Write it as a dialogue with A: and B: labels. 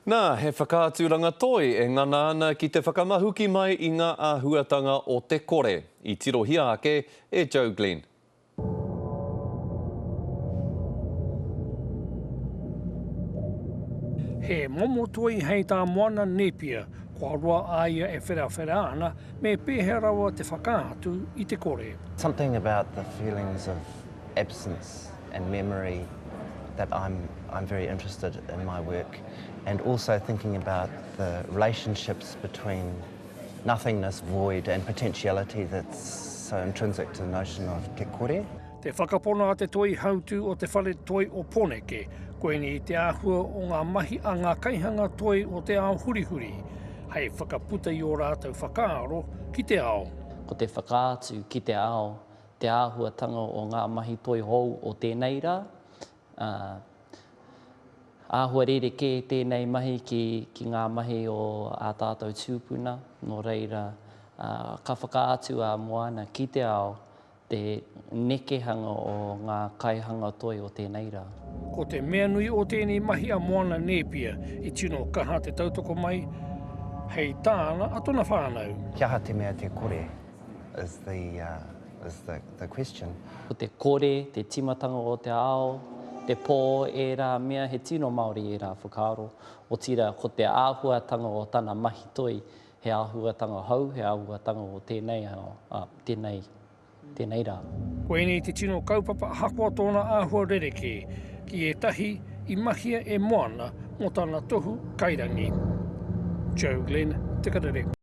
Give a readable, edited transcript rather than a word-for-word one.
A: Nā, he whakaaturanga toi e ngana ana ki te whakamahuki mai i ngā āhuatanga o te kore, i tirohia ake e Joe Glenn.
B: He momo toi hei tā Moana Nēpia, kua roa a ia e wherawhera ana me pēhea rawa te whakaatu i te kore.
C: Something about the feelings of absence and memory that I'm, I'm very interested in my work and also thinking about the relationships between nothingness, void and potentiality that's so intrinsic to the notion of te kore.
B: Te whakapono a te toi hautū o te Whare Toi o Pōneke, koinei te āhua o ngā mahi a ngā kaihanga toi o te ao hurihuri, hei whakaputa i ō rātou whakaaro ki te ao.
D: Ko te whakaatu ki te ao te āhuatanga o ngā mahi toi hou o tēnei rā, ā, āhua rerekē tēnei mahi ki, ki ngā mahi o ā tātou tūpuna, nō reira, ā, ka whakaatu a Moana ki te ao te nekehanga o ngā kaihanga toi o tēnei rā.
B: Ko te mea nui o tēnei mahi a Moana Nēpia i tino kaha te tautoko mai, hei tāna a tona whānau.
C: Kia aha te mea te kore? is the, uh, is the, the question.
D: Ko te kore, te timatanga o te ao, te pō, ērā mea, he tino Māori ērā whakaaro. Otirā, ko te āhuatanga o tana mahi toi, he āhuatanga hou, he āhuatanga o tēnei ao, ā, tēnei, tēnei rā.
B: Koinei te tino kaupapa ahakoa tōna āhua rerekē ki ētahi i mahia e Moana mō tana tohu kairangi. Joe Glenn, Te Karere.